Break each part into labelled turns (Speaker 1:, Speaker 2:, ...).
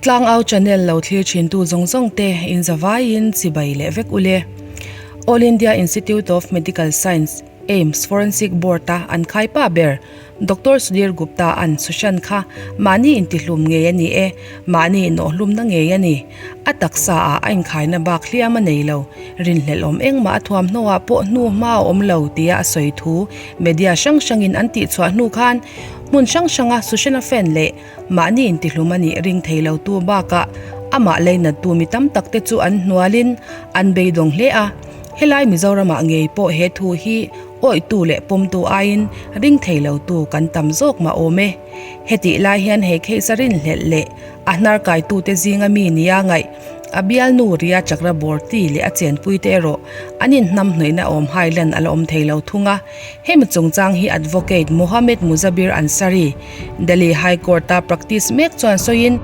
Speaker 1: Tlangau channel lo thlir thintu zawng zawng te in zavaiin chibai leh vek ule. All India Institute of Medical Science, AIIMS, Forensic Board a an khai pa ber Doctor Sudhir Gupta an Sushant kha mahni intihlum ngei a ni e, mahni inawhhlumna ngei a ni. A taksa ah a inkhaina bak hliam a nei lo, rinhlelh awm engmah a thuamhnaw ah pawh hnu hma a awm lo tia a sawi thu media hrang hrangin an tihchhuah hnu khan hmun hrang hranga Sushant-a fan leh Mahni intihlum a nih ring thei lo tu bakah amah leinattu mi tam tak te chu an hnualin an beidawng hle a. Helai Mizoramah ngei pawh he thu hi awihtu leh pawmtu aiin ring thei lo tu kan tam zawk mah awm e. Hetih lai hian he case a rinhlelh leh a hnar kaitute zinga mi nia ngaih a bialnu Riya Chakraborty leh a chenpuite erawh an inhnamhnawihna awm hailan a la awm thei lo thung a. Hemi chungchang hi Advocate Mohammed Muzabir Ansari, Delhi High Court-a practice mek chuan sawiin,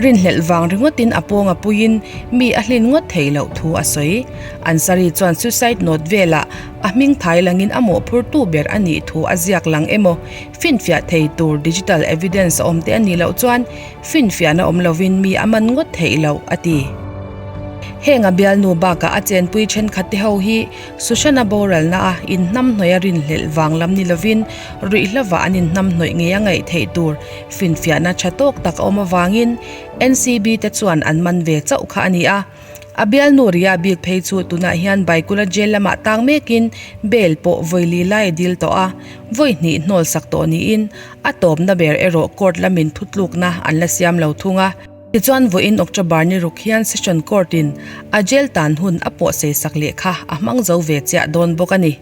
Speaker 1: rinhlelh vang ringawtin a pawng a puiin mi a hlin ngawt thei loh thu a sawi. Ansari chuan suicide note velah a hming thai langin a mawhphurtu ber a nih thu a ziak lang emaw finfiah thei tur digital evidence a awm te a nih loh chuan Finfiahna awm lovin mi a man ngawt theih loh, a ti. Heng a bialnu bakah a chenpui thenkhat te ho hi Sushana boralna a inhnamhnawih a rinhlelh vang lam ni lovin ruihhlovah an inhnamhnawih ngei a ngaih theih tur finfiahna tha tawk tak a awm avangin NCB te chuan an man ve chauh kha a ni a. A bialnu Riya bik phei chu tunah hian Baikula jail lamah tang mekin bail pawh vawi li lai a dil tawh a, vawi hnih hnawl sak tawh niin a tawpna ber erawh court lamin thutlukna an la siam lo thung a. Tichuan vawiin October ni ruk hian Session Court in a jail tan hun a pawh sei sak leh kha a hmang zo ve chiah dawn bawk a ni.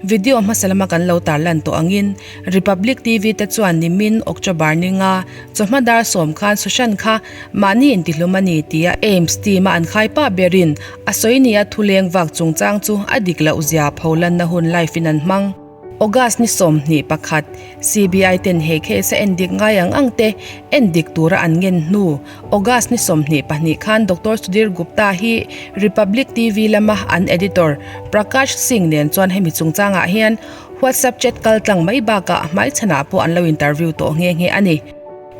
Speaker 1: Video hmasa lama kan lo tarlan tawh angin Republic TV te chuan nimin October ni nga chawhma dar 10 khan Sushant kha mahni intihlum a ni tia AIIMS team a an khai pa berin a sawi nia thuleng vak chungchang chu a dik loh zia pholanna hun live in an hmang. August ni 21, CBI ten he case a endik ngai ang ang te endik tura an ngen hnu August ni 22 khan Doctor Sudhir Gupta hi Republic TV lama an editor Prakash Singh nen chuan hemi chungchangah hian WhatsApp chat kaltlang mai bakah hmaichhanah pawh an lo interview tawh nghe nghe a ni.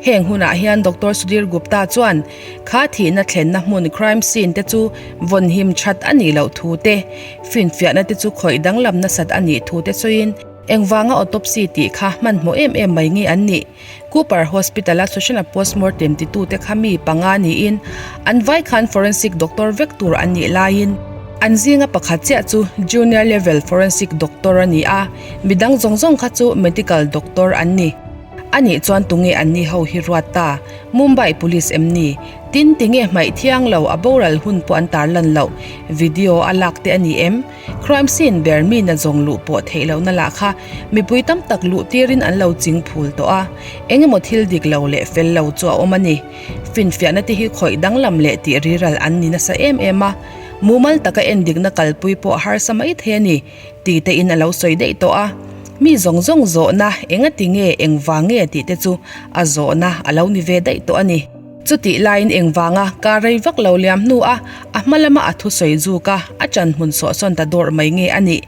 Speaker 1: Heng hunah hian Doctor Sudhir Gupta chuan kha thihna thlenna hmun crime scene te chu vawnhim that a nih loh thu te, finfiahna te chu khawih danglam nasat a nih thu te sawiin engvanga autopsy tih kha hmanhmawh em em mai nge an nih? Cooper Hospital-a Sushana postmortem titute kha mi panga niin an vai khan forensic doctor vek tur an nih laiin an zinga pakhat chiah chu junior level forensic doctor a ni a, midang zawng zawng kha chu medical doctor an ni. A nih chuan tunge an ni ho hi ruat ta? Mumbai Police em ni? Tin tinge hmaih thiang lo a boral hun pawh an tarlan loh? Video a lak te a ni em? Crime scene ber mi na zawng luh pawh theih lohna lah kha mipui tam tak luh tirin an lo ching phul tawh a, engemaw thil dik lo leh fel lo chu a awm a ni. Finfiahna te hi khawih danglam leh tih riral an ni nasa em em a, mumal taka endikna kalpui pawh a harsa mai thei a ni. Ti te in a lo sawi daih tawh a, mi zawng zawng zawhna engati nge engvang nge tih te chu a zawhna a lo ni ve daih tawh a ni. Chutih laiin engvanga kar rei vak lo liam hnu a a hma lama a thusawi zuk a, a ṭan hmun sawhsawn ta dawrh mai nge a nih.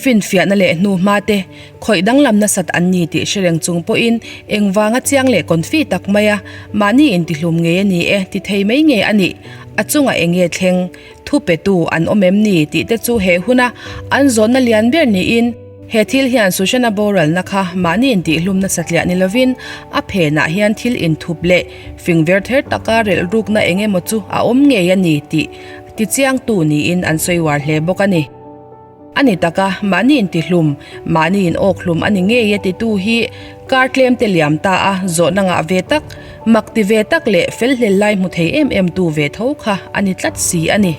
Speaker 1: Finfiahna leh hnu hma te khawih danglam nasat an ni tih hre reng chung pawhin engvanga chiang leh confi tak maia mahni intihlum ngei a ni e ti thei mai nge a nih, a chungah enge thleng Thu petu an awm em ni tih te chu he huna an zawnna lian ber niin he thil hian Sushana boralna kha mahni intihhlum nasa tliah ni lovin a phenah hian thil inthup leh fing ver ther taka relh rukna eng emaw chu a awm ngei a ni tih tichiangtu niin an sawi uar hle bawk a ni. A ni tak a, mahni intihlum, mahni in awkhlum a ni ngei e titu hi kar tlem te liam ta a, zawhna ngah ve tak, mak ti ve tak leh fel hlel lai hmu thei em em tu ve tho kha a ni tlat si a ni.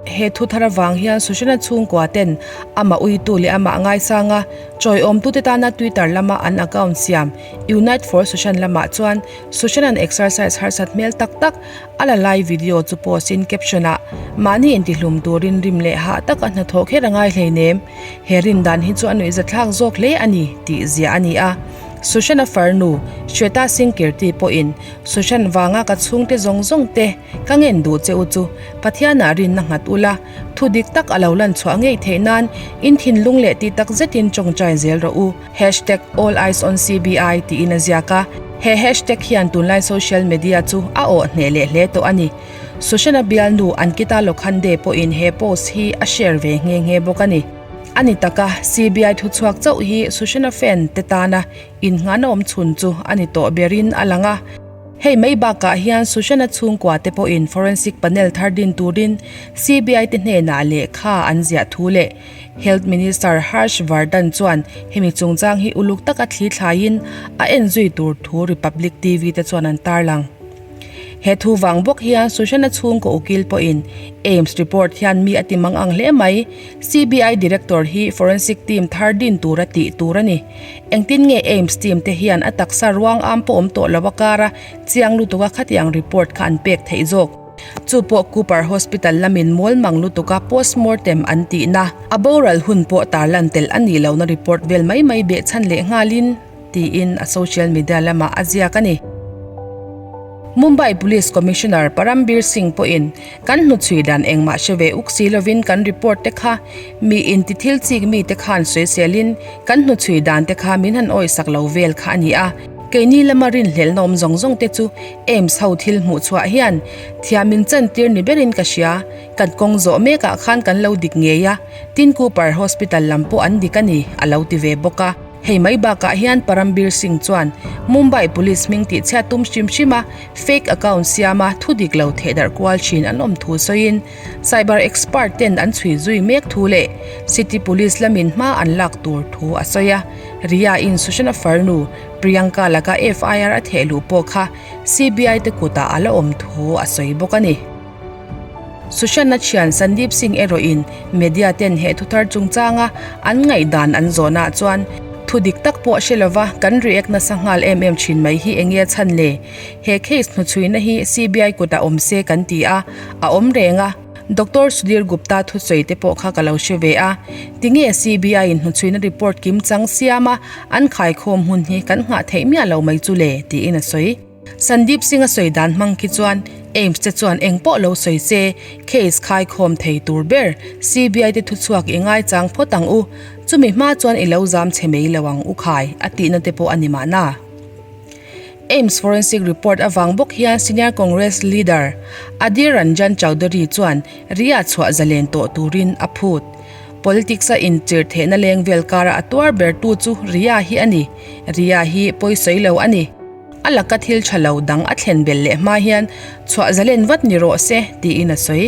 Speaker 1: He thu thar avang hian Sushana chhungkua ten amah uitu leh amah ngaisanga chawiawmtute tana Twitter lama an account siam Unite for Sushan lamah chuan Sushanan exercise harsat hmel tak tak A la lai video chu post in caption ah mahni intihlum turin rim leh hah tak a hnathawh kher a ngai hleinem, he rin dan hi chu a nuihzathlak zawk hle a ni tih ziah a ni a. Sushant-a farnu Shweta Singh Kirti pawhin Sushant vanga ka chhungte zawng zawng te ka ngen duh che u chu Pathianah rinna nghat ula, thu dik tak a lo lan chhuah ngei theih nan in thinlung leh tih tak zetin tawngtai zel rawh u. Hashtag all eyes on CBI tiin a ziak a. He hashtag hian tunlai social media chu a awh hneh leh hle tawh a ni. Sushant-a bialnu Ankita Lokhande pawhin he post hi a share ve nghe nghe bawk a ni. A ni taka, CBI thuchhuak chauh hi Sushant-a fan te tana innghahna awm chhun chu a ni tawh berin a lang a. Hei mai bakah hian Sushant-a chhungkua te pawhin forensic panel thar din turin CBI te hnenah lehkha an ziah thu leh Health Minister Harsh Vardhan chuan hemi chungchang hi uluk taka thli thlaiin a en zui tur thu Republic TV te chuan an tarlang. He thu vang bawk hian Sushant-a chhungkaw ukil pawhin AIIMS report hian mi a ti mang ang hle mai. CBI Director hi forensic team thar din tura tih tur a ni. Engtin nge AIIMS team te hian a taksa ruang am pawh awm tawh lo a kara chiang lutuka khatiang report kha an pek theih zawk? Chu pawh Cooper Hospital lamin mawl mang lutuka postmortem an tihna, a boral hun pawh tarlan tel a nih lohna report vel mai mai behchhan leh nghalin, tiin a social media lamah a ziak a ni. Mumbai Police Commissioner Parambir Singh pawhin kan hnuchhui dan engmah hre ve uk si lovin kan report te kha mi inti thil chik mite khan sawiselin kan hnuchhui dan te kha min han awisak lo vel kha a ni a. Keini lama rinhlelhna awm zawng zawng te chu AIIMS ho thil hmuh chhuah hian thiam min chantir ni berin ka hria. Kan kawng zawh mekah khan kan lo dik ngei a, tin Cooper Hospital lam pawh an dik a ni, a lo ti ve bawk a. Hei mai bakah hian Parambir Singh chuan Mumbai Police hming tihchhiat tum hrim hrim a, fake account siama thu dik lo thehdarh kual thin an awm thu sawiin cyber expert ten an chhui zui mek thu leh City Police lamin hma an lak tur thu a sawi a. Riya in Sushant-a farnu Priyanka laka FIR a theh luh pawh kha CBI te kutah a la awm thu a sawi bawk a ni. Sushant-a thian Sandeep Singh erawhin media ten he thuthar chungchanga an ngaihdan an zawnah chuan thu dik tak pawh hre lova kan react nasa nghal em em thin mai hi enge a chhan le? He case hnuchhuina hi CBI kutah awm se kan ti a, a awm reng a. Doctor Sudhir Gupta thusawi te pawh kha ka lo hre ve a. Tinge CBI in hnuchhuina report kim chang siama an khaikhawm hun hi kan nghah theih miah lo mai chu le? tiin a sawi. Sandeep Singh a sawi dan hmang khi chuan AIIMS te chuan eng pawh lo sawi se, case khaikhawm thei tur ber CBI te thuchhuak i ngaichang phawt ang u, chumi hma chuan i lo zam chhe mai lo ang u khai a tihna te pawh a ni mahna. AIIMS forensic report avang bawk hian senior Congress leader Adhir Ranjan Chowdhury chuan Riya chhuah zalen tawh turin a phut. Politics a inchir theihna leng vel kara a tuar bertu chu Riya hi a ni. Riya hi pawisawi lo a ni. A laka thil tha lo dang a thlen belh leh hma hian chhuah zalen vat ni rawh se tiin a sawi.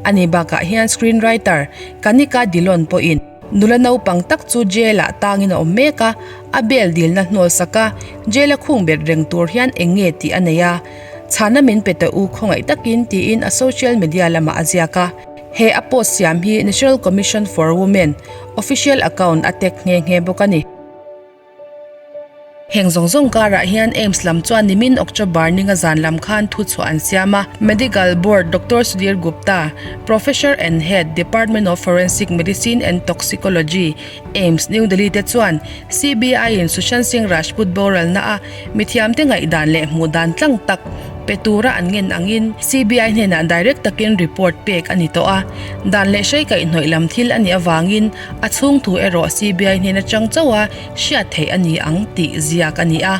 Speaker 1: Ani bakah hian screenwriter Kanika Dhillon pawhin nula naupang tak chu jail-ah tangin a awm mek a, a bail dilna hnawl sak a, jail-a khung bet reng tur hian eng nge tih a nei a, chhana min pe teh u khawngaih takin tiin a social media lamah a ziak a. He a post siam hi National Commission for Women official account a tag nghe nghe bawk a ni. Heng zawng zawng karah hian AIIMS lam chuan nimin October ninga zan lam khan thu chhuah an siam a. Medical Board Doctor Sudhir Gupta, Professor and Head, Department of Forensic Medicine and Toxicology, AIIMS, New Delhi te chuan CBI in Sushant Singh Rajput boralna a mithiamte ngaihdan leh hmuh dan tlang tak pe tura an ngen angin CBI hnenah direct takin report pek a ni tawh a. Dan leh hrei kaihhnawih lam thil a nih avangin A chhung thu erawh CBI hnen atang chauh a hriat theih a ni ang tih ziak a ni a.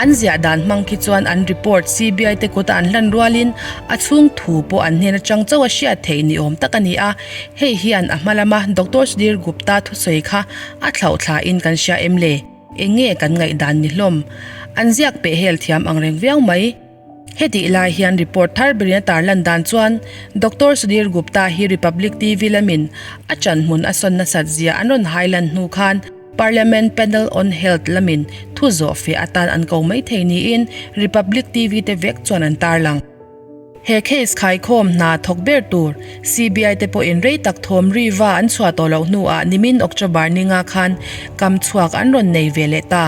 Speaker 1: An ziah dan hmang khi chuan an report CBI te kuta an hlan rualin a chhung thu pawh an hnen atang chauh a hriat theih ni awm tak a ni a. Hei hian a hma lama Doctor Sudhir Gupta thusawi kha a thlauh thla in kan hria em le? Eng nge kan ngaihdan ni hlawm? An ziak peh hel thiam ang reng viau mai. Hetih lai hian report thar berin a tarlan dan chuan Doctor Sudhir Gupta hi Republic TV lamin a chanhmun a sawn nasat zia an rawn hailan hnu khan Parliament Panel on Health lamin thu zawh feh atan an ko mai thei niin Republic TV te vek chuan an tarlang. He case khaikhawm hna thawk ber tur CBI te pawhin rei tak thawm ri va an chhuah tawh loh hnuah nimin October ninga khan kam chhuak an rawn nei ve leh ta.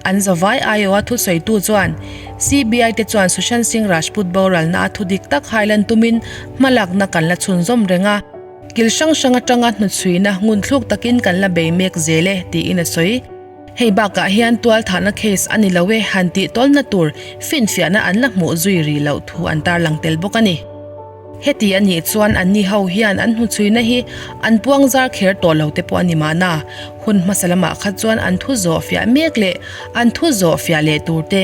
Speaker 1: An zavai aiawha thusawitu chuan CBI te chuan Sushant Singh Rajput boralna a thu dik tak hailan tumin hmalakna kan la chhunzawm reng a, kil hrang hrang atanga hnuchhuina ngunthluk takin kan la bei mek zel e, tiin a sawi. Hei bakah hian tualthahna case a ni lo e han tih tawlna tur finfiahna an la hmuh zui rih loh thu an tarlang tel bawk a ni. Heti a nih chuan anni ho hian an hnuchhuina hi an puang zar kher tawh lo te pawh a ni mahna. Hun hmasa lamah kha chuan an thu zawh fiah mek leh an thu zawh fiah leh tur te,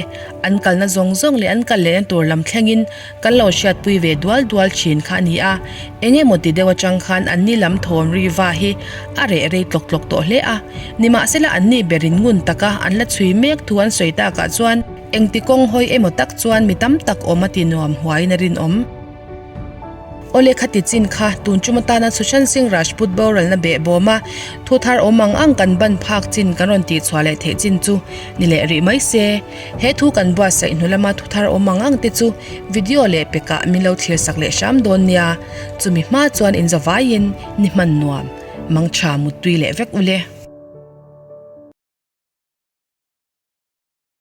Speaker 1: an kalna zawng zawng leh an kal lehna tur lam thlengin kan lo hriatpui ve dual dual thin kha a ni a. Eng emaw ti deuh atang khan anni lam thawm ri va hi a reh rei tlawk tlawk tawh hle a. Nimahsela anni berin ngun taka an la chhui mek thu an sawi takah chuan engti kawng hawi emaw tak chuan mi tam tak awm a ti nuam huaiin a rinawm. Awle khati chin kha tun tum atana Sushant Singh Rajput boralna behbawm a, thu thar awm ang ang kan ban phak chin kan rawn tihchhuah leh theih chin chu ni leh rih mai se. He thu kan buatsaih hnu lama thu thar awm ang ang te chu video leh pekah min lo thlir sak leh hram dawn nia. Chumi hma chuan inzavaiin ni hman nuam, mangtha muttui leh vek ule.